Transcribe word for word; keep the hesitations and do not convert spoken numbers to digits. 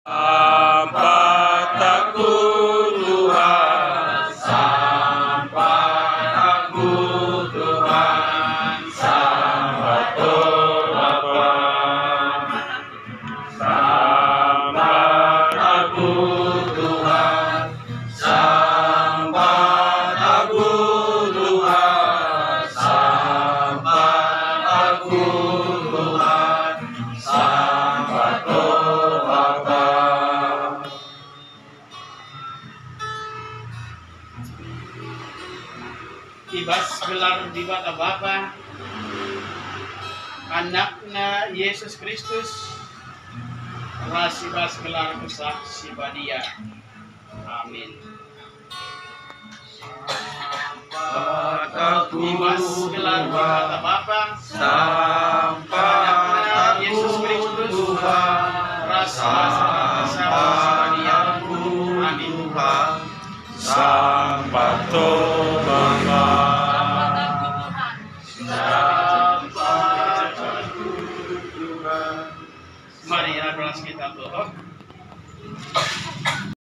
Sampat aku, Tuhan, sampat aku, Tuhan, sampat, oh Bapa. Sampat aku, Tuhan, sampat aku, Tuhan, sampat aku, Tuhan, sampat, oh Bapa. I bas gelar Dibata Bapa, Anakna Yesus Kristus, ras i bas gelar Kesah Si Badia. Amin. I bas gelar Dibata Bapa, sampat aku, Tuhan, ras sampat aku, Tuhan, sampat, oh Bapa. Sampat aku, Tuhan. Mari, ras kita berdoa.